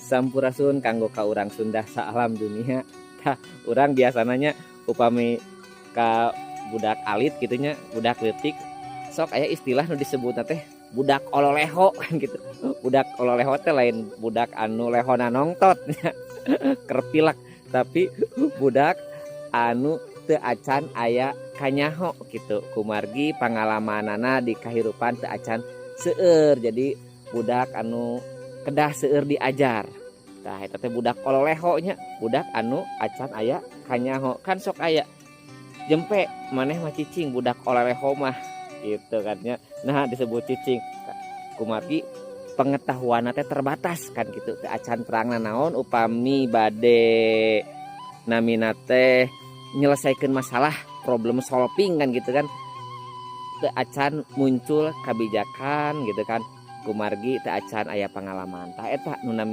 Sampurasun kanggo ka urang Sunda saalam dunia. Tah, urang biasana upami ka budak alit gitu nya, budak leutik, sok aya istilah nu disebut teh budak ololeho kan gitu. Budak ololeho teh lain budak anu lehona nongtot nya, kerpilak, tapi budak anu teu acan aya kanyaho gitu, kumargi pangalamanana di kahirupan teu acan seueur, jadi budak anu kedah seueur diajar. Tah, eta teh budak ololeho nya, budak anu acan aya kanyaho. Kan sok aya jempe, "Maneh mah cicing, budak ololeho mah," gitu kan nya. Nah, disebut cicing kumargi pengetahuan teh terbatas kan gitu, teu acan terang naon upami bade namina teh nyelesaikan masalah, problem solving kan gitu kan, teu acan muncul kebijakan gitu kan, kumargi teu acan aya pengalaman. Tah, eta nu namina